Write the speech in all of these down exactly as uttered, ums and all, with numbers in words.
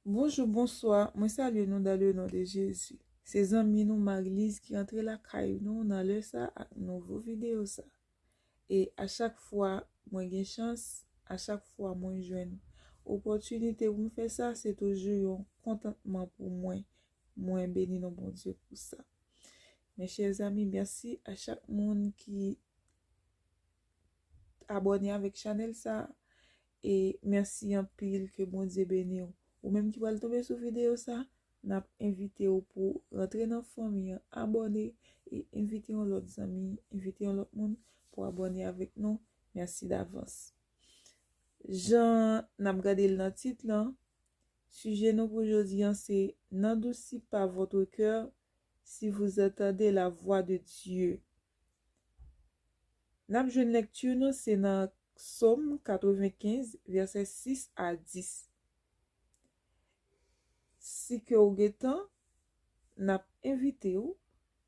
Bonjou, bonswa, mwen salye nou dans le nom de Jésus. Se zanmi nou Marie-Lise ki antre lakay nou nan lè sa ak nouvo videyo sa. E a chak fwa mwen gen chans, a chak fwa mwen jwenn opòtinite pou m fè sa, se toujou yon kontantman pou mwen. Mwen beni non Bondye pou sa. Mes chers amis, mèsi a chak moun ki abòne avèk chanèl sa. E mèsi anpil, ke Bondye beni w. Ou menm ki pral tonbe sou videyo sa, n ap envite w pou rantre nan fanmi an, abòne e envite yon lòt zanmi, envite yon lòt moun pou abòne avèk nou. Mèsi davans. Jan n ap gade l nan tit lan, sijè nou pou jodi an se: N'endurcis pas votre cœur si vous entendez la voix de Dieu. N ap jwenn lèkti nou se nan Sòm katrevenkenz, vèsè sis a dis. Si ke w gen tan, n ap envite w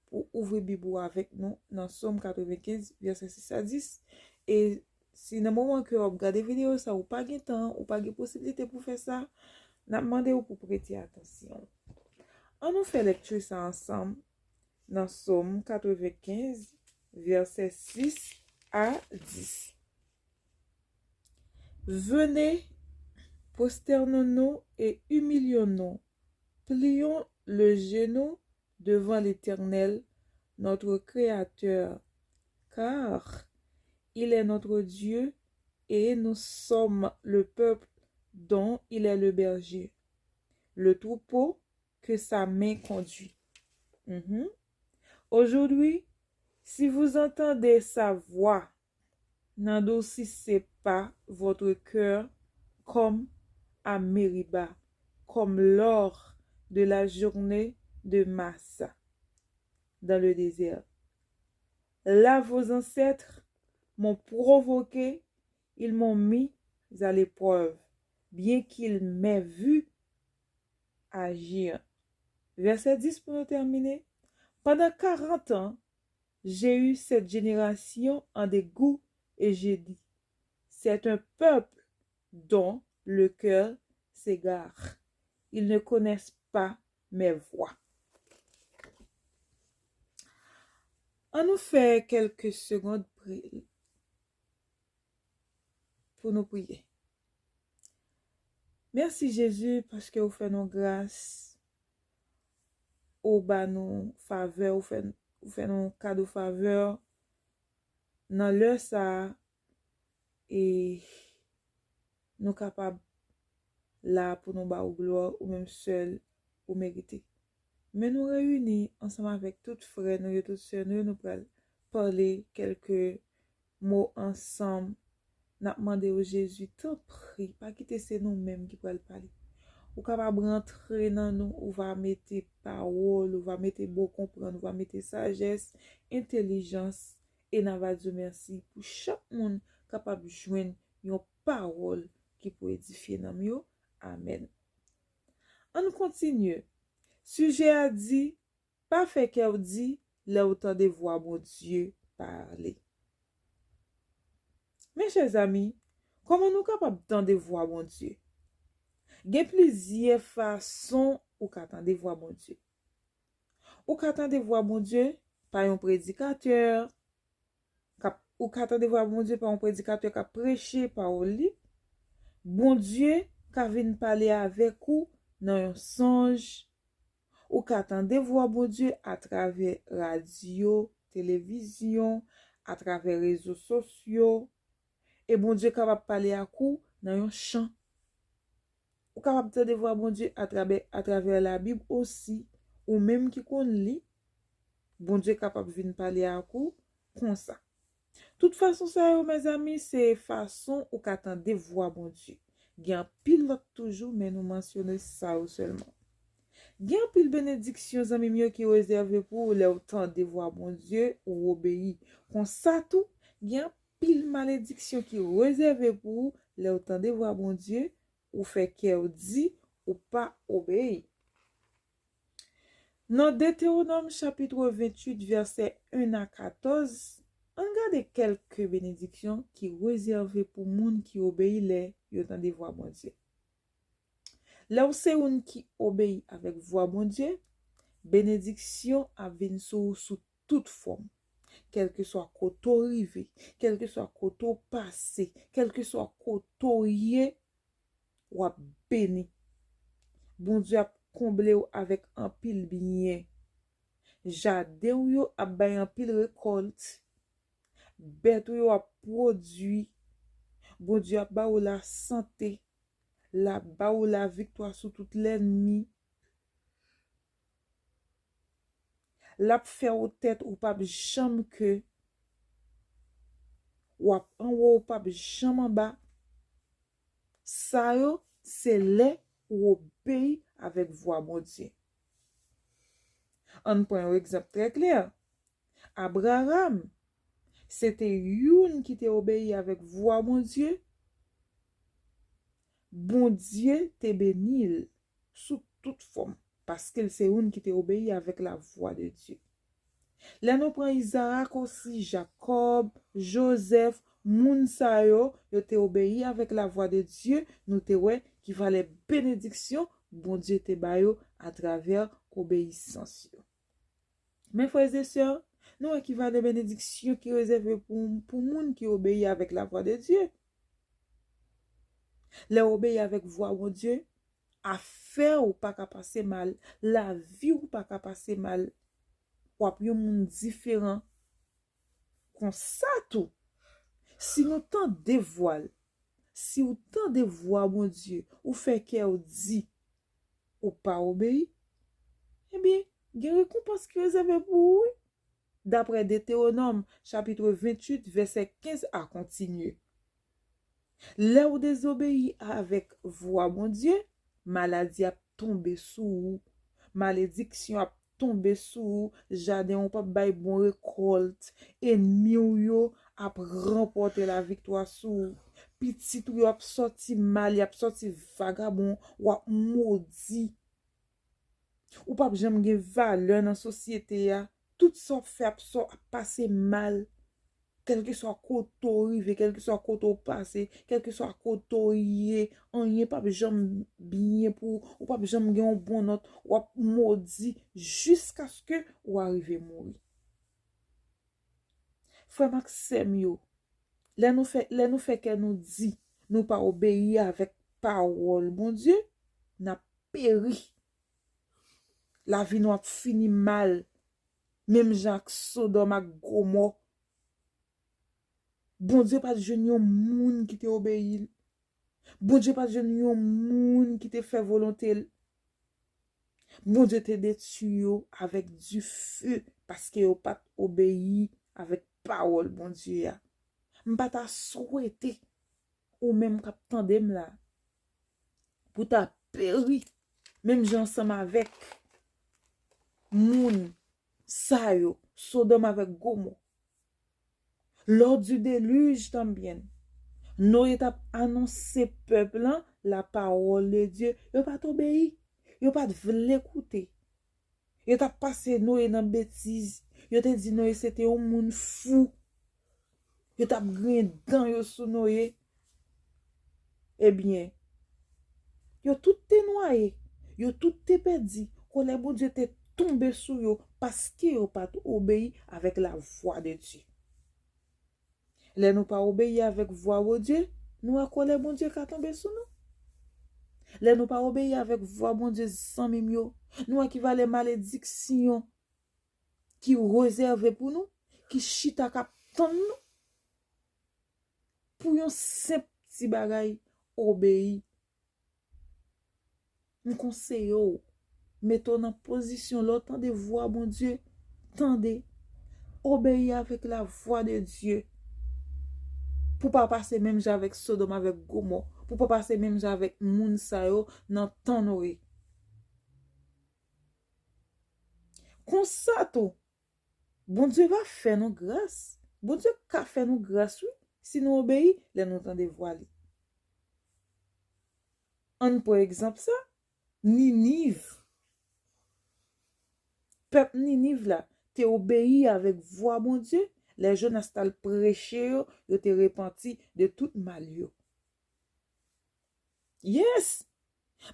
pou ouvri Bib ou avèk nou nan Sòm katrevenkenz, vèsè sis a dis. E si nan moman ke w ap gade videyo sa, ou pa gen tan, ou pa gen posiblite pou fè sa, n ap mande w pou prete atansyon. An nou fè lèkti sa ansanm nan Sòm katrevenkenz, vèsè sis a dis. Venez, prosternons-nous et humilions-nous, plions le genou devant l'Éternel, notre Créateur, car il est notre Dieu et nous sommes le peuple dont il est le berger, le troupeau que sa main conduit. Mhm. Aujourd'hui, si vous entendez sa voix, n'endurcissez pas votre cœur comme à Mériba, comme lors de la journée de Massa, dans le désert. Là, vos ancêtres m'ont provoqué, ils m'ont mis à l'épreuve, bien qu'ils m'aient vu agir. Vèsè dis pou nou tèmine. Pendant quarante ans, j'ai eu cette génération en dégoût et j'ai dit, c'est un peuple dont le cœur s'égare. Ils ne connaissent pas mes voies. An nou fè kèlke segond pri-, pou nou priye. Mèsi, Jezi, paske ou fè nou gras, ou ba nou favè, ou fè, ou fè nou kado favè nan lè sa a, e nou kapab la pou nou ba ou glwa, ou menm sèl ou merite. Men nou reyini ansanm avèk tout frè nou yo, tout sè nou yo, nou pral pale kèlke mo ansanm. N ap mande w, Jezi, tanpri, pa kite se nou menm ki pral pale. Ou kapab rantre nan nou, ou va mete pawòl, ou va mete bon konprann, ou va mete sajès, entèlijans, e n a va di w mèsi pou chak moun kapab jwenn yon pawòl ki pou edifye nanm yo. Amèn. Ann kontinye. Sijè a di, pa fè kè w di lè w tande vwa Bondye pale. Mes chers amis, kòman nou kapab tande vwa Bondye? Gen plizyè fason ou ka tande vwa Bondye. Ou ka tande vwa Bondye pa yon predikatè, k ap, ou ka tande vwa Bondye pa yon predikatè k ap preche pawòl li. Bondye ka vin pale avèk ou nan yon sonj. Ou ka tande vwa Bondye atravè radyo, televizyon, atravè rezo sosyo. E Bondye kapab pale ak ou nan yon chan. Ou kapab tande vwa Bondye atravè, atravè Labib osi. Ou menm ki konn li, Bondye kapab vin pale ak ou konsa. Tout fason sa yo, mezanmi, se fason ou ka tande vwa Bondye. Gen anpil lòt toujou, men nou mansyone sa yo sèlman. Gen anpil benediksyon, zanmi m yo, ki rezève pou ou lè w tande vwa Bondye, ou obeyi. Konsa tou, gen anpil malediksyon ki rezève pou ou lè w tande vwa Bondye, ou fè kè w di, ou pa obeyi. Nan Detewonòm chapit venntuit, vèsè en a katòz, ann gade kèlke benediksyon ki rezève pou moun ki obeyi lè yo tande vwa Bondye. Lè w se youn ki obeyi avèk vwa Bondye, benediksyon ap vin sou ou sou tout fòm. Kèlkeswa kote w rive, kèlkeswa kote w pase, kèlkeswa kote w ye, w ap beni. Bondye ap konble w avèk anpil byen. Jaden w yo ap bay anpil rekòlt. Bèt ou yo ap pwodui. Bondye ap ba ou lasante. L ap ba ou laviktwa sou tout lènmi. L ap fè w tèt ou p ap janm ke. W ap anwo, ou p ap janm anba. Sa yo, se lè ou obeyi avèk vwa Bondye. Ann pran yon egzanp trè klè. Abraram, se te youn ki te obeyi avèk vwa Bondye. Bondye te beni l sou tout fòm, paske l se youn ki te obeyi avèk lavwa de Dye. Lè nou pran Izarak osi, Jakòb, Jozèf, moun sa yo, yo te obeyi avèk lavwa de Dye, nou te wè ki valè benediksyon Bondye te ba yo atravè obeyisans yo. Men frè e sè, nou wè ki valè benediksyon ki rezève pou, pou moun ki obeyi avèk lavwa de Dye. Lè w obeyi avèk vwa Bondye, afè w pa ka pase mal, lavi w pa ka pase mal. W ap yon moun diferan. Konsa tou, si nou tande vwa l, si w tande vwa Bondye, ou fè kè w di, ou pa obeyi, ebyen, gen rekonpans ki rezève pou ou, wi. Daprè Detewonòm, chapit venntuit, vèsè kenz a kontinye. Lè w dezobeyi avèk vwa Bondye, maladi ap tonbe sou ou, malediksyon ap tonbe sou ou, jaden w p ap bay bon rekòlt, ènmi w yo ap ranpòte laviktwa sou ou, pitit ou yo ap sòti mal, y ap sòti vagabon, w ap modi. Ou p ap janm gen valè nan sosyete a. Tout sa w ap fè ap sò ap pase mal. Kèlkeswa kote w rive, kèlkeswa kote w pase, kèlkeswa kote w ye, anyen p ap janm byen pou ou, ou p ap janm gen yon bon nòt, w ap modi jiskaske w arive mouri. Frè m ak sè m yo, lè nou fè, lè nou fè kè nou di nou pa obeyi avèk pawòl Bondye, n ap peri. Lavi nou ap fini mal, menm jan ak Sodòm ak Gomò. Bondye pa t jwenn yon moun ki te obeyi l. Bondye pa t jwenn yon moun ki te fè volonte l. Bondye te detwi yo avèk dife paske yo pa t obeyi avèk pawòl Bondye a. M pa ta swete ou menm k ap tande m la pou ta peri menm jan ansanm avèk moun sa yo, Sodòm avèk Gomò. Lors du déluge, tambyen, Noye t ap anonse pèp lan la parole de Dieu. Yo pa t obeyi. Yo pa t vle koute. Yo t ap pase Noye nan betiz. Yo te di Noye se te yon moun fou. Yo t ap griyen dan yo sou Noye. Ebyen, yo tout te nwaye. Yo tout te pèdi. Kòlè Bondye te tonbe sou yo paske yo pa t obeyi avèk lavwa de Dye. Lè nou pa obeyi avèk vwa Bondye, nou wè kòlè Bondye ka tonbe sou nou. Lè nou pa obeyi avèk vwa Bondye, zanmi m yo, nou wè ki valè malediksyon ki rezève pou nou, ki chita k ap tann nou. Pou yon senp ti bagay, obeyi. M konseye w, mete w nan pozisyon lè w tande vwa Bondye, tande, obeyi avèk lavwa de Dye. Pou pa pase menm jan avèk Sodòm avèk Gomò, pou pa pase menm jan avèk moun sa yo nan tan Noye. Konsa tou, Bondye va fè nou gras. Bondye ka fè nou gras, wi, si nou obeyi lè nou tande vwa li. Ann pran egzanp sa, Niniv. Pèp Niniv la te obeyi avèk vwa Bondye. Lè Jonas t al preche yo, yo te repanti de tout mal yo. Yes!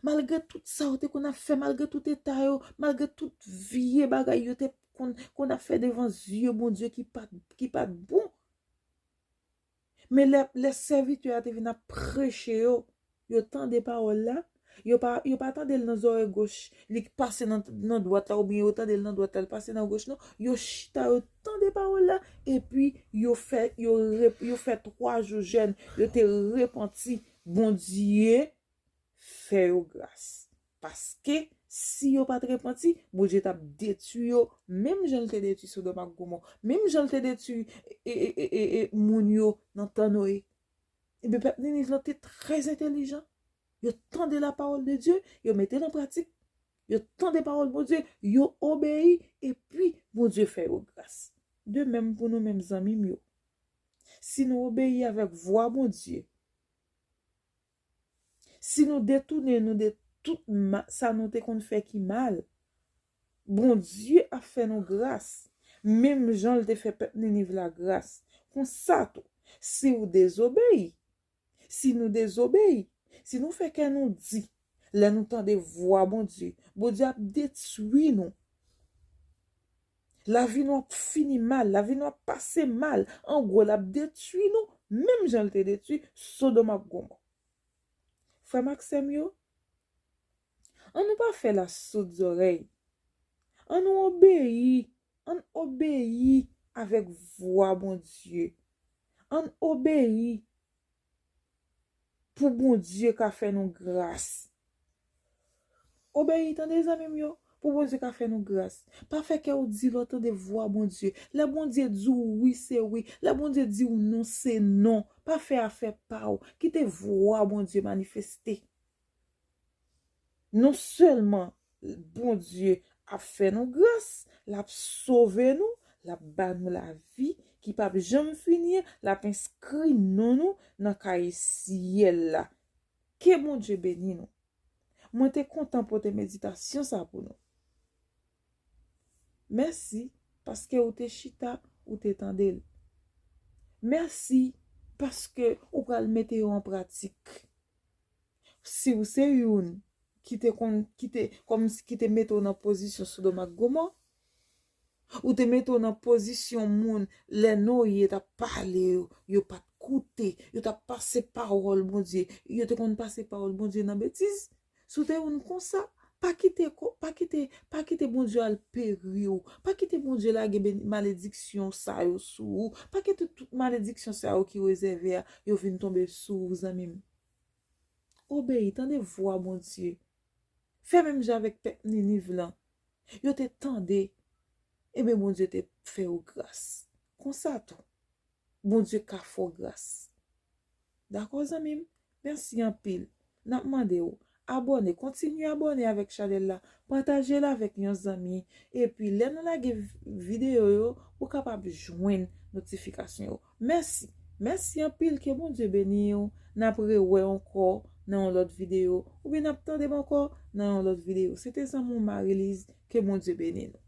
Malgre tout sa yo te konn ap fè, malgre tout eta yo, malgre tout vye bagay yo te konn, konn ap fè devan zye Bondye ki pa t, ki pa t bon. Men lè, lè sèvitè a te vin ap preche yo, yo tande pawòl la, yo pa, yo pa tande l nan zòrèy goch, li pase nan, nan dwat la, oubyen yo tande l nan dwat la, li pase nan goch, non. Yo chita, yo tande pawòl la, epi yo fè, yo re-, yo fè twa jou jèn, yo te repanti. Bondye fè yo gras. Paske si yo pa t repanti, Bondye t ap detwi yo, menm jan l te detwi Sodòm ak Gomò, menm jan l te detwi e, e, e, e, e, moun yo nan tan Noye. Ebyen, pèp Niniv lan te trè entèlijan. Yo tande la parole de Dieu, yo mete l an pratik. Yo tande pawòl Bondye, yo obeyi, epi Bondye fè yo gras. De menm pou nou menm, zanmi m yo. Si nou obeyi avèk vwa Bondye, si nou detounen nou de tout ma-, sa nou te konn fè ki mal, Bondye ap fè nou gras, menm jan l te fè pèp Niniv la gras. Konsa tou, si w dezobeyi, si nou dezobeyi, si nou fè kè nou di, lè nou tande vwa Bondye, Bondye ap detwi nou. Lavi nou ap fini mal, lavi nou ap pase mal. An gwo, l ap detwi nou, menm jan l te detwi Sodòm ak Gomò. Frè m ak sè m yo, ann nou pa fè la soud zòrèy. Ann nou obeyi, ann obeyi avèk vwa Bondye. Ann obeyi pou Bondye ka fè nou gras. Obeyi, tande, zanmi m yo, pou Bondye ka fè nou gras. Pa fè kè w di lè w tande vwa Bondye. Lè Bondye di w wi, se wi. Lè Bondye di w non, se non. Pa fè afè pa w. Kite vwa Bondye manifeste. Non sèlman Bondye ap fè nou gras, l ap sove nou, l ap ba nou lavi ki p ap janm fini, l ap enskri non nou nan kaye syèl la. Ke Bondye beni nou. Mwen te kontan pote meditasyon sa pou nou. Mèsi paske ou te chita, ou te tande l. Mèsi paske ou pral mete yo an pratik. Si w se youn ki te konn, ki te, kòm si ki te mete w nan pozisyon Sodòm ak Gomò, ou te mete w nan pozisyon moun, lè Noye t ap pale yo, yo pa t koute, yo t ap pase pawòl Bondye, yo te konn pase pawòl Bondye nan betiz. Si w te youn konsa, pa kite ko-, pa kite, pa kite Bondye al peri w. Pa kite Bondye lage ben-, malediksyon sa yo sou ou. Pa kite tout malediksyon sa yo ki rezève a, yo vin tonbe sou ou, zanmi m. Obeyi, tande vwa Bondye. Fè menm jan avèk pèp Niniv lan. Yo te tande, ebyen Bondye te fè yo gras. Konsa tou, Bondye ka fè w gras. Dakò, zanmi m? Mèsi anpil. N ap mande w abòne, kontinye abòne avèk chanèl la, pataje l avèk yon zanmi, epi lè nou lage v-, videyo yo, ou kapab jwenn notifikasyon yo. Mèsi. Mèsi anpil, ke Bondye beni w. N ap rewè ankò nan yon lòt videyo, oubyen n ap tande m ankò nan yon lòt videyo. Se te zanmi w Marie-Lise, ke Bondye beni nou.